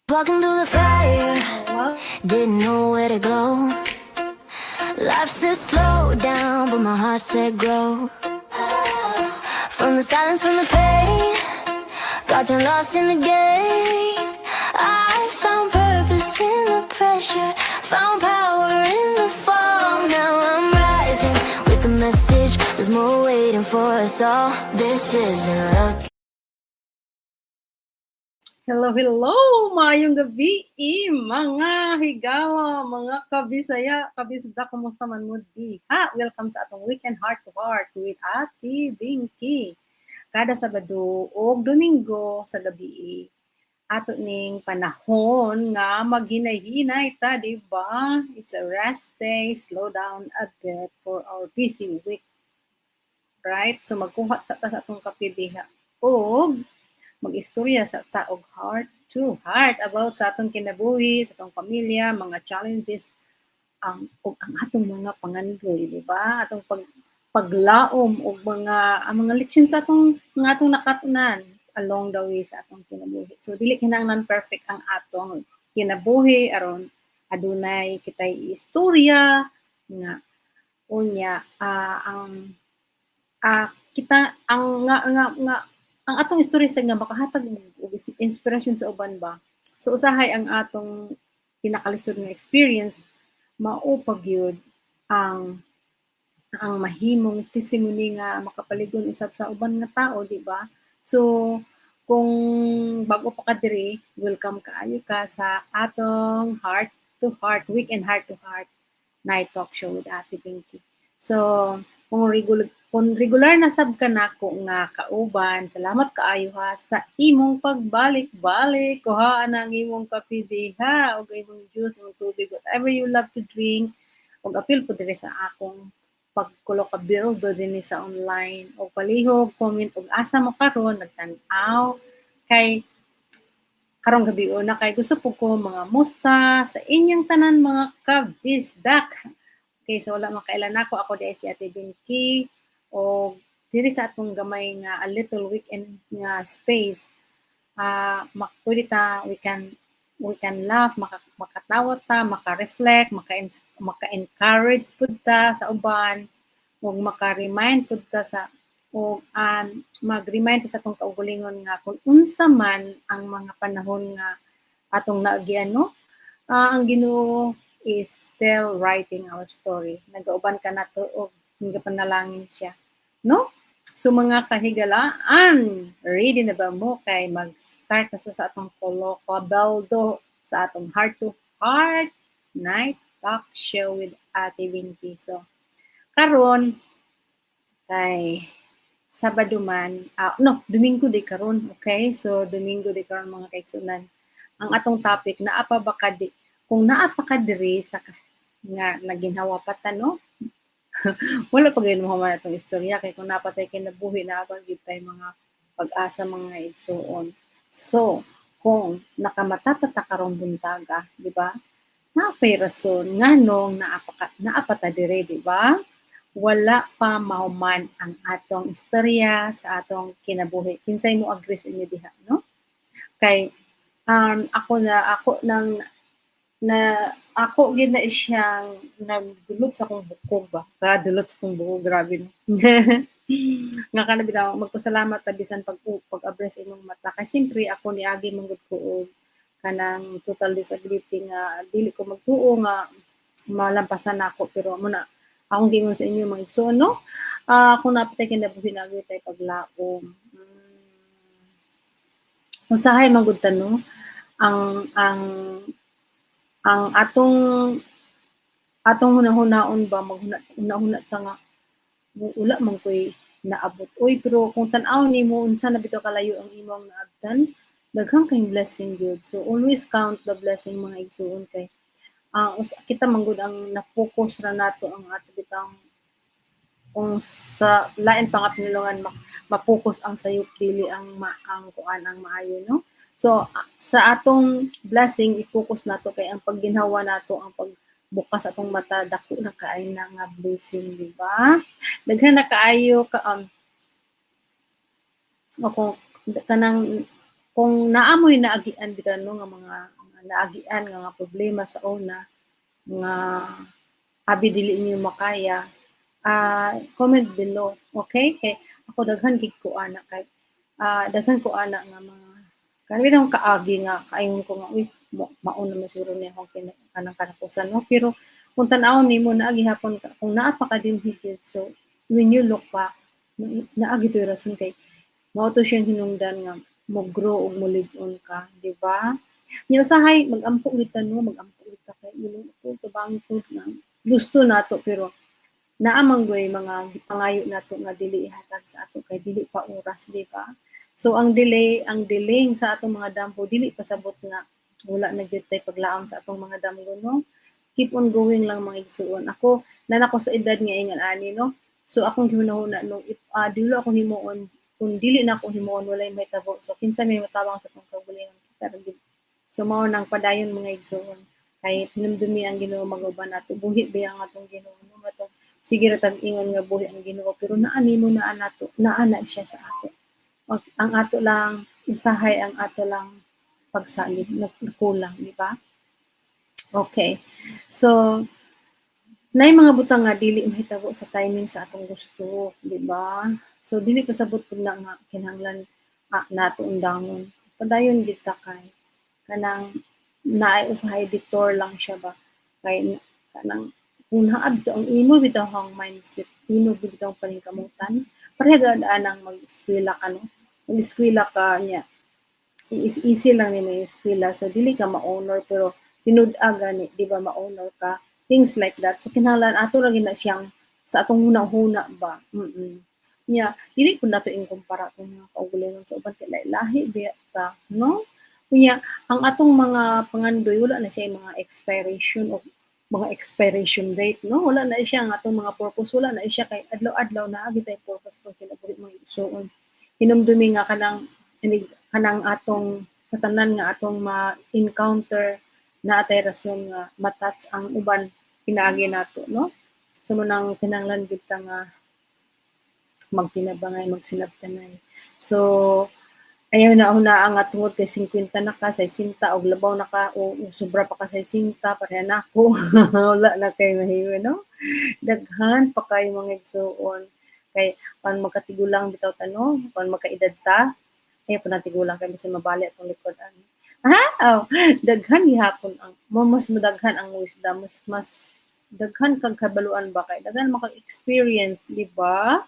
Walking through the fire, didn't know where to go. Life said slow down, but my heart said grow. From the silence, from the pain, got turned lost in the game. I found purpose in the pressure, found power in the fall. Now I'm rising with the message, there's more waiting for us all. This isn't luck. Hello, hello! Maayong gabi, mga higala, mga kabisaya, kabisda, kumusta man mo diha? Welcome sa atong Weekend Heart to Heart with Ate Binky. Kada Sabado o Domingo sa gabi, ato ning panahon nga maghinay-hinay ta, di ba? It's a rest day, slow down a bit for our busy week. Right? So magkuha sa ta sa atong kape diha. Og mag-istorya sa ta og heart to heart about sa atong kinabuhi, sa atong pamilya, mga challenges ang ug ang atong mga pangandoy, di ba? Atong paglaom og mga leksyon sa atong mga atong nakatunan along the way sa atong kinabuhi. So dili kinahanglan perfect ang atong kinabuhi aron adunay kitay istorya nga unya ang kita ang nga nga nga ang atong istorya sa nga makahatag og inspirasyon sa uban ba. So usahay ang atong pinakalisod nga experience mao pa gyud ang mahimong testimony nga makapaligon usab sa uban nga tao, di ba? So kung bago pa ka diri, welcome kaayo ka sa atong Heart to Heart, Weekend Heart to Heart Night Talk Show with Ate Pinky. So kung regular na sab ka nako nga kauban, salamat kaayo ha sa imong pagbalik-balik. Kuhaa na ang imong kape diha ug imong juice, imong tubig, whatever you love to drink. Ug apil po diri sa akong pagkulo-kabildo dinhi sa online. O palihog, comment og asa mo karon nagtan-aw kay karong gabi una kay gusto po ko mangamusta sa inyong tanan, mga kabisdak. Okay, so wala makaila nako, ako diay si Ate Binky o diri sa atong gamay nga a little weekend nga space, pwede ta, we can laugh, makatawa ta, maka-reflect, maka-encourage pud ta sa uban ug maka-remind pud ta sa o mag-remind ta sa atong kaugalingon nga kung unsa man ang mga panahon nga atong naagian, no, ang Ginoo is still writing our story. Nagauban ka nato og nagapanalangin siya, no? So mga kahigalaan, ready na ba mo kay mag-start na sa atong Kulo-Kabeldo sa atong Heart to Heart Night Talk Show with Ate Winky? So karon kay Sabado man, no, Domingo di karon, okay? So Domingo di karon, mga kaigsunan. Ang atong topic, naa pa ba ka di, kung naa pa ka diri sa nga naginhawa pa ta, no? Wala pa gyud mo atong istorya kay kung naa pa tay kinabuhi, naa pa gyud tay mga pag-asa, mga igsuon. So, kung nakamata pa ta karong buntaga, di ba? Naa pay rason nganong naa pa ta dire, di ba? Wala pa mahuman ang atong istorya sa atong kinabuhi. Kinsay mo agree sa inyo diha, no? Kay ako na ako nang na ako gyud na siyang nagdulot sa akong bukog ba. Kadulot sa akong bukog, grabe, no. Nga kana bitaw magpasalamat ta bisan pag abri sa imong mata. Kay siyempre ako niagi man gud ko og kanang total disability nga dili ko magtuo nga malampasan nako, pero mo na akong giingon sa inyo, mga igsoon, no? Kung naa pa tay kinabuhi, naa gyud tay paglaom. Usahay man gud ta, no, ang atong hunahunaon ba, maghuna huna-huna ta nga wala man ko'y naabot oy, pero kung tan-awon nimo unsa na bitaw kalayo ang imong naabtan, daghan kayong blessing gyud. So always count the blessing, mga igsuon, kay kita man gud ang na-focus ra nato ang ato bitang kung sa lain pa nga pinulungan ma-focus ang sayop, dili ang kuan, ang maayo, no? So sa atong blessing i-focus nato kay ang pagginhawa nato, ang pagbukas atong mata, dako na kaayo na nga blessing, di ba? Daghan na kaayo ka o kung kanang kung naa moy naagian bitaw, no, nga mga naagian nga mga problema sa una nga abi dili niyo makaya, comment below, okay? Kay ako daghan gid ko ana kay daghan ko ana nga mga kanang bitawng kaagi nga kaingon ko nga, "Uy, mao naman siguro ni akong kanang katapusan," no? Pero kung tan-awon nimo, naa gihapon ka kung naa pa ka dinhi gyud. So when you look back, naa gitoy rason kay mao to siyang hinungdan nga mo-grow ug molig-on ka, di ba? Nya usahay mag-ampo gyud ta, no, mag-ampo gyud ta kay, "Ginoo ko, tubangi ko," nga gusto nato, pero naa man goy mga gipangayo nato nga dili ihatag sa ato kay dili pa oras, di ba? So ang delaying sa atong mga damgo dili pasabot nga wala na gyud tay paglaom sa atong mga damgo, no? Keep on going lang, mga igsuon. Ako naa ko sa edad nga ingon ani, no? So akong gihunahuna, no, if dili ako himuon, kung dili na ako himuon, walay mahitabo. So kinsa may motabang sa atong kaugalingon? Kita ra gyud. So mao nang padayon, mga igsuon, kay hinumdumi ang Ginoo mag-uban nato. Buhi ba ang atong Ginoo, no? Atong sige ra tag ingon nga buhi ang Ginoo, pero naa nimo, naa nato, naa na siya sa ato. Ang ato lang usahay, ang ato lang pagsalig nagkulang, di ba? Okay. So naay mga butang nga dili mahitabo sa timing sa atong gusto, di ba? So dili pasabot pud na nga kinahanglan nato undangon. Padayon gid ta kay kanang naay usahay detour lang siya ba, kay kanang kung naa bitaw ang imo bitaw ang mindset, imo bitaw ang paningkamutan, pareha gud anang mag-eskwela ka, no? Mag-eskwela ka nya easy lang nimo yung eskwela, so dili ka ma-honor, pero tinud-a gani, di ba, ma-honor ka, things like that. So kinahanglan ato ra gyud na siyang sa atong huna-huna ba. Nya dili pud nato ikumpara atong mga kaugalingon sa uban kay lahi biya ta, no? Unya ang atong mga pangandoy, wala na siya mga expiration o mga expiration date, no? Wala na siya. Ang atong mga purpose, wala na siya, kay adlaw-adlaw naa gyud tay purpose pag kinabuhi, mga igsuon. Hinumdumi nga kanang inig kanang atong sa tanan nga atong ma-encounter, naa tay rason nga ma-touch ang uban pinaagi nato, no? So mao nang kinahanglan gyud ta nga magtinabangay, magsinabtanay. So ayaw na una nga tungod kay 50 na ka, 60 og labaw na ka o sobra pa ka 60, pareha nako, wala na kay mahimo, no? Daghan pa kayo, mga igsuon, kay pan magkatigulang bitaw ta, no? Pan magkaedad ta, ayaw pa na tigulang kay bisan mabali atong likod ani. Oh, daghan gihapon ang mas madaghan ang wisdom, mas mas daghan kag kabaluan ba, kay daghan maka-experience, di ba?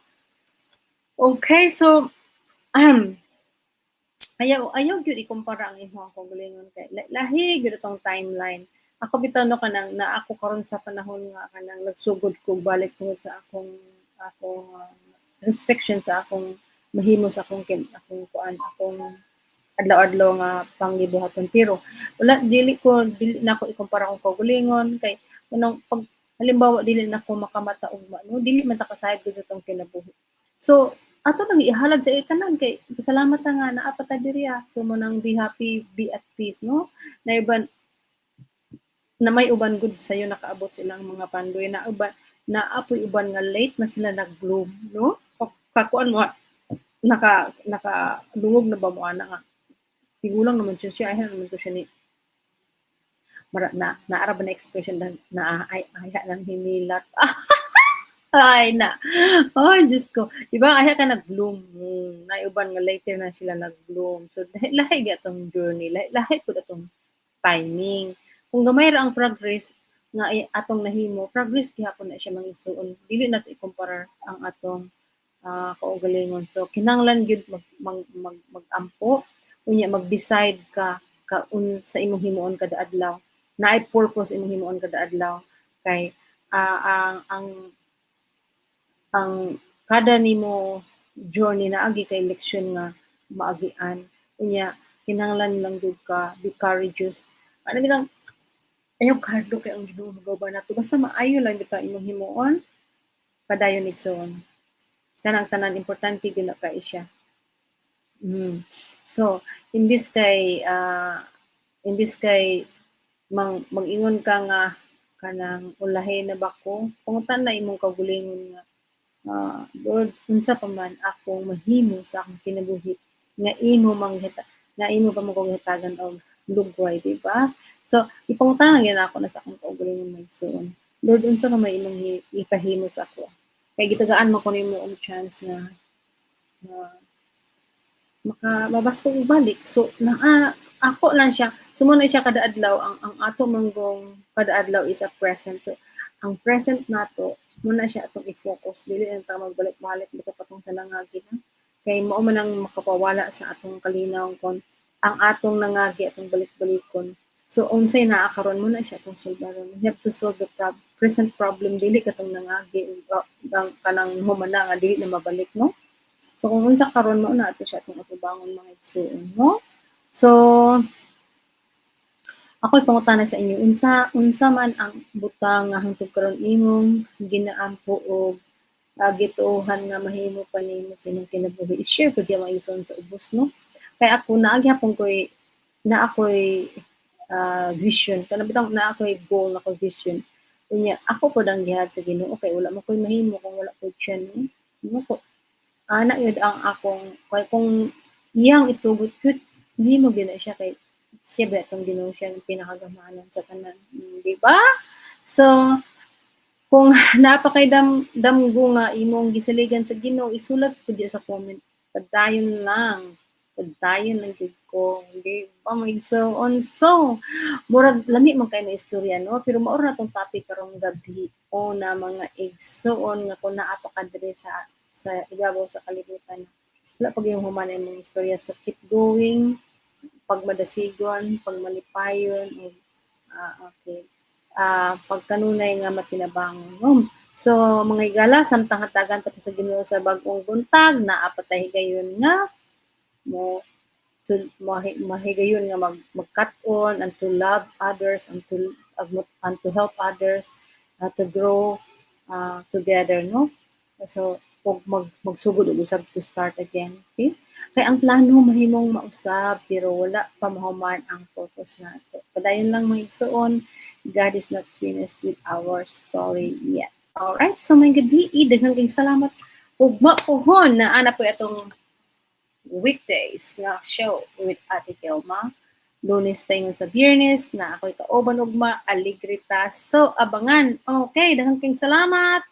Okay, so ayaw ayaw gyud ikumpara ang imong kaugalingon kay lahi gyud atong timeline. Ako bitaw, no, kanang naa ako karon sa panahon nga kanang nagsugod ko balik tungod sa akong restriction sa akong mahimo sa akong kuan, akong adlaw-adlaw nga panggibuhaton, pero wala, dili nako ikumpara akong kaugalingon kay kanang pag halimbawa dili nako makamata ugma, no, dili man ta kasayod gyud atong kinabuhi. So ato nang ihalad sa tanan kay salamat ta nga naa pa ta diri. So mao nang be happy, be at peace, no? Na iban na may uban gud sayo nakaabot silang mga pandoy na uban, naa poy uban nga late na sila nag-bloom, no? Kakuan mo, naka dungog na ba mo ana nga tigulang naman siya siya, ay naman to siya ni mara na naara ba na expression na, na ay ay nang hinilat, ay na, ay Diyos ko, di ba, ay ka nag-bloom, na uban nga later na sila nag-bloom. So lahi gyud atong journey, lahi lahi pud atong timing. Kung gamay ra ang progress nga atong nahimo, progress gihapon na siya, mga igsuon. Dili nato ikumpara ang atong kaugalingon. So kinahanglan gyud mag, mag, mag, mag-ampo, unya mag-decide ka ka sa imong himuon kada adlaw, naay purpose imong himuon kada adlaw, kay ang kada nimo journey naagi kay leksyon nga maagian. Unya kinahanglan lang gyud ka be courageous ano bilang ayaw kahadlok kay ang Ginoo magawa nato, basta maayo lang gyud imong himuon. Padayon, igsoon. Kanang tanan importante gyud na kay siya. So imbis kay mang mag-ingon ka nga kanang ulahi na ba ko, pangutan na imong kaugalingon nga, "Lord, unsa pa man akong mahimo sa akong kinabuhi nga imo pa man ko gihatagan og Lugway, di ba? So, ipangutana gyud nako na sa akong kaugalingon, mga igsoon. Lord, unsa ka may imong ipahimo sa ako? Kay gitagaan mo ko nimo og chance nga maka mabasko og balik. So, naa ako lang siya. So, mao na siya kada adlaw ang ato manggong kada adlaw is a present. So, ang present nato mao na siya atong i-focus, dili lang ta magbalik-balik bitaw patong sa nangagi na. Kay mao man ang makapawala sa atong kalinaw kon ang atong nangagi atong balik-balikon. So unsay naa karon, mao na siya atong solbaron. We have to solve the present problem, dili katong nangagi ang kanang humana nga dili na mabalik, no? So kung unsa karon, mao na ato siya atong atubangon, mga igsuon, no? So ako'y pangutana sa inyo, unsa man ang butang nga hangtod karon imong ginaampo og gituohan nga mahimo pa nimo sa imong kinabuhi? I-share ko diya, mga igsoon, sa ubos, no? Kay ako naa gihapon ko'y naa ko'y vision, kana bitang naa ko'y goal, na ko'y vision. Unya ako pod ang gihatag sa Ginoo kay wala man ko'y mahimo kung wala ko'y siya, no? Mo ko ana yun ang akong kay kung iyang itugot gyud, mahimo gyud na siya kay siya ba atong Ginoo, siya ang pinakagamhanan sa tanan, di ba? So kung naa pa kay damgo nga imong gisaligan sa Ginoo, isulat pud diya sa comment. Padayon lang. Padayon lang gyud ko, di ba, mga igsoon? So, murag lami man kay na istorya, no? Pero mao ra tong topic karong gabi o na, mga igsoon, nga kung naa pa ka diri sa ibabaw sa kalibutan, wala pa gyud human ang imong istorya. So keep going, pagmadasigon, pagmalipayon, ug okay. Pagkanunay nga matinabangon, no? So mga higala, samtang hatagan pa ta sa Ginoo sa bag-ong buntag, naa pa tay higayon nga mo to mahigayon nga magkat-on and to love others and to help others to grow together, no? So ug magsugod og usab, to start again, okay? Kay ang plano mahimong mausab pero wala pa mahuman ang purpose nato. Padayon lang, mga igsoon, God is not finished with our story yet. Alright, so maayong gabii, daghang kayong salamat. Ugma pohon na ana po atong weekdays nga show with Ate Gilma. Lunes pa ingon sa Biyernes na ako'y kauban ugma, aligre ta. So abangan. Okay, daghang kayong salamat.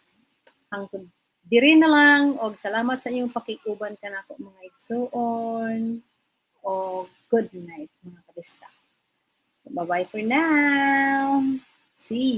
Hangtod diri na lang og salamat sa inyong pakikuban kanako, mga igsuon. Og good night, mga kabista. Bye-bye for now. See you.